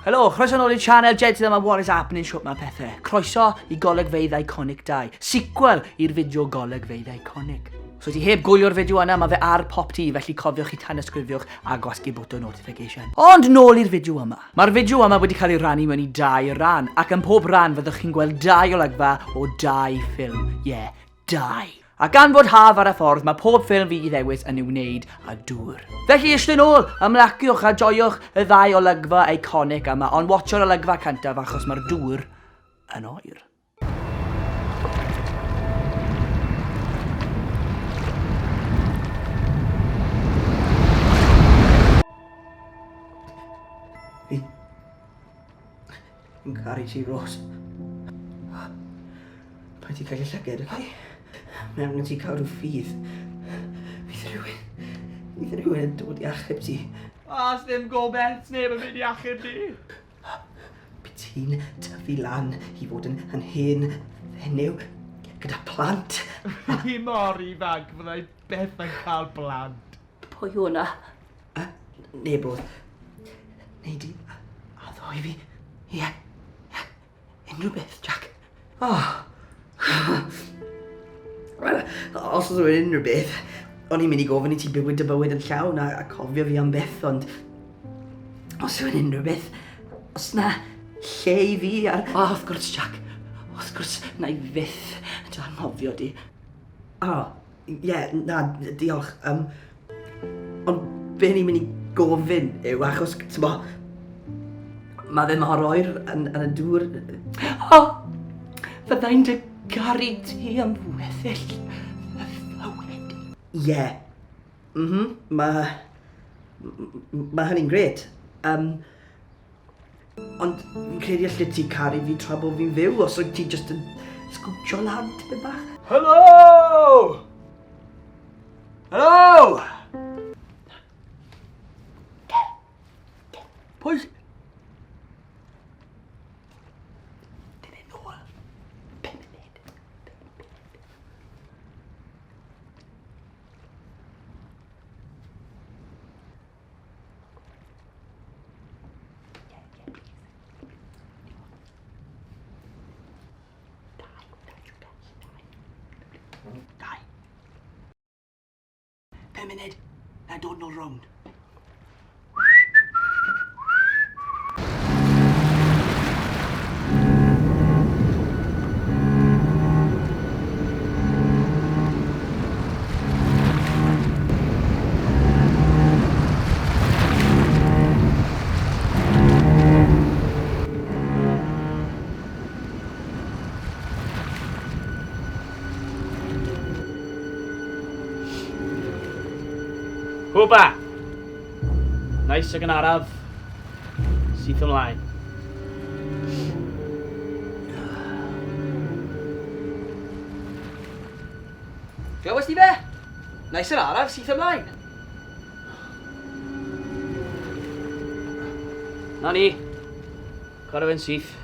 Helo, chroeso nôl i'r channel, Jed sydd yma, what is happening, shwt mae pethau. Croeso i Golygfeydd Iconic 2, sequel i'r fideo Golygfeydd Iconic. So ti heb gwylio'r fideo yna, mae fe ar Pop T, felly cofiwch i tanysgrifiwch a gwasgu bwtwn notification. Ond nôl i'r fideo yma. Mae'r fideo yma wedi cael ei rannu mewn i dau ran, ac yn pob ran fyddwch chi'n gweld dau olygfa o dau ffilm. Ie, yeah, dau. A gan fod haf ar y ffordd, mae pob ffilm fi i ddewis yn ei wneud â dŵr. Felly eistedd nôl, ymlaciwch a joiwch y ddau olygfa iconic yma, ond watcho'r olygfa cyntaf achos mae'r dŵr yn oer. Fi... Fi'n caru ti, Rose. Paid ti cael ei llyged, oce? Mae angen ti cael rhyw ffydd. Fydd rhywun... Fydd rhywun yn dod i achub ti. A ddim gobeith, neb yn mynd i achub ni. Bydd ti'n tyfu lan i fod yn, yn hen fenyw gyda plant. Fi mor ifanc, fyddai byth yn cael plant. Pwy hwnna? Uh, neb oedd. Nei di addo i fi. Ie. Yeah. Unrhyw beth, Jack. Oh. Wel, os oedd yn unrhyw beth, o'n i'n mynd i gofyn i ti bywyd dy bywyd yn llawn a, a cofio fi am byth, ond os yw'n unrhyw beth, os na lle i fi ar... O, oh, wrth gwrs, Jack. Wrth gwrs, na i fyth dy anghofio di. O, oh, Ie, yeah, na, diolch. Um, ond be ni'n mynd i gofyn yw, achos, ti'n bo, mae fe mor oer yn, yn y dŵr. O, oh, fyddai'n dy garu ti am weddill y fywyd. Ie. Yeah. Mhm, mm mae... Mae hynny'n gret. Um, Ond fi'n credu allet ti caru fi tra bod fi'n fyw, os wyt ti jyst yn sgwtio lan tipyn bach. Helo! Helo! Pwy? Dyn ni'n nôl. 5 munud. 5 munud. Dau. 5 munud, na i dod nôl rownd. Hwba! Nice ac yn araf. Syth ymlaen. Glywes ti fe? Nice yn araf, syth ymlaen. Na ni. Cora fe'n syth.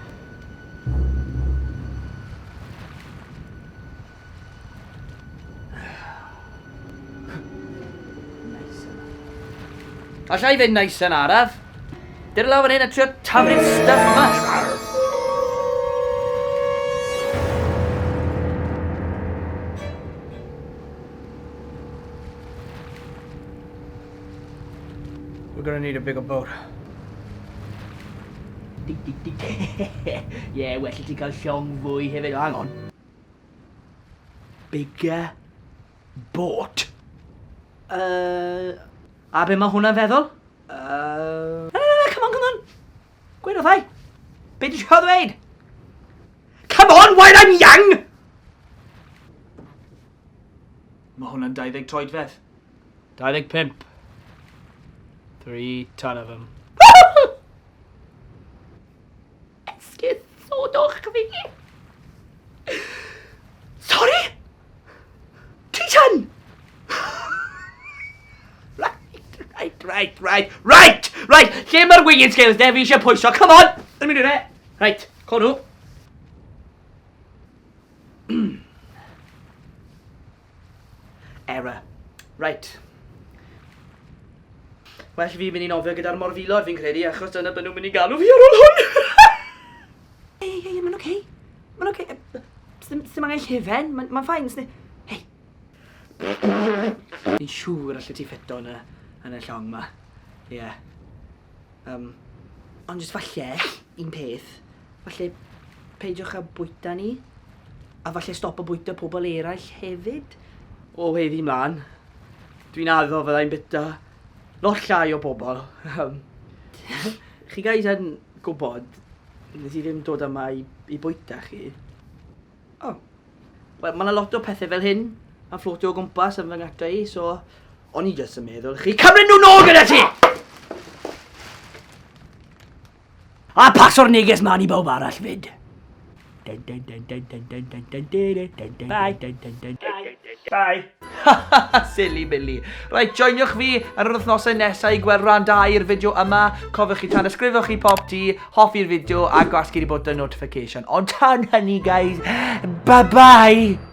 Alla i fynd nice yn araf. Dyr lawr fan hyn a trio taflu'r stuff yma. We're gonna need a bigger boat. Dig, dig, dig. Ie, well i ti cael llong fwy hefyd. Oh, hang on. Bigger boat. Uh, a be mae hwnna'n feddwl? Uh... Na, na, na, come on, come on. Gweud wrthai. Be ti eisiau ddweud? Come on, while I'm young! Mae hwnna'n 20 troedfedd. 25. 3 ton of them. Esgusodwch fi! Sorry? Titan! Right, right, right, right, right, right! Lle mae'r weighing scales de? Fi eisiau pwyso. Come on! Let me do that. Right, co nhw. Error. Right. Well fi mynd i nofio gyda'r morfilod fi'n credu, achos dyna beth nhw'n mynd i galw fi ar ôl hwn! Ei, ei, ei, mae'n oce. Mae'n oce. Sdim, sdim angen llefen, mae'n ma fine. Sdim... Hei. Fi'n siŵr allet ti ffito yn y, yn y llong ma. Ie. Yeah. Um, ond jyst falle, un peth, falle peidiwch â bwyta ni, a falle stop o bwyta pobl eraill hefyd. O heddi mlaen, dwi'n addo fyddai'n byta lot llai o bobl. Um, chi guys yn gwybod, nes i ddim dod yma i, i bwyta chi. O, wel, mae yna lot o pethau fel hyn yn fflotio o gwmpas yn fy ngata i, so o'n i jyst yn meddwl chi cymryd nhw nôl gyda ti! A paso'r neges mlaen i bawb arall fyd. Bye. Bye. Silly Billy. Reit, joiniwch fi ar yr wythnosau nesau i gweld rhan 2 i'r fideo yma. Cofiwch chi tanysgrifiwch i Pop T, hoffi'r fideo a gwasgu'r botwm notification. Ond tan hynny, guys, bye-bye!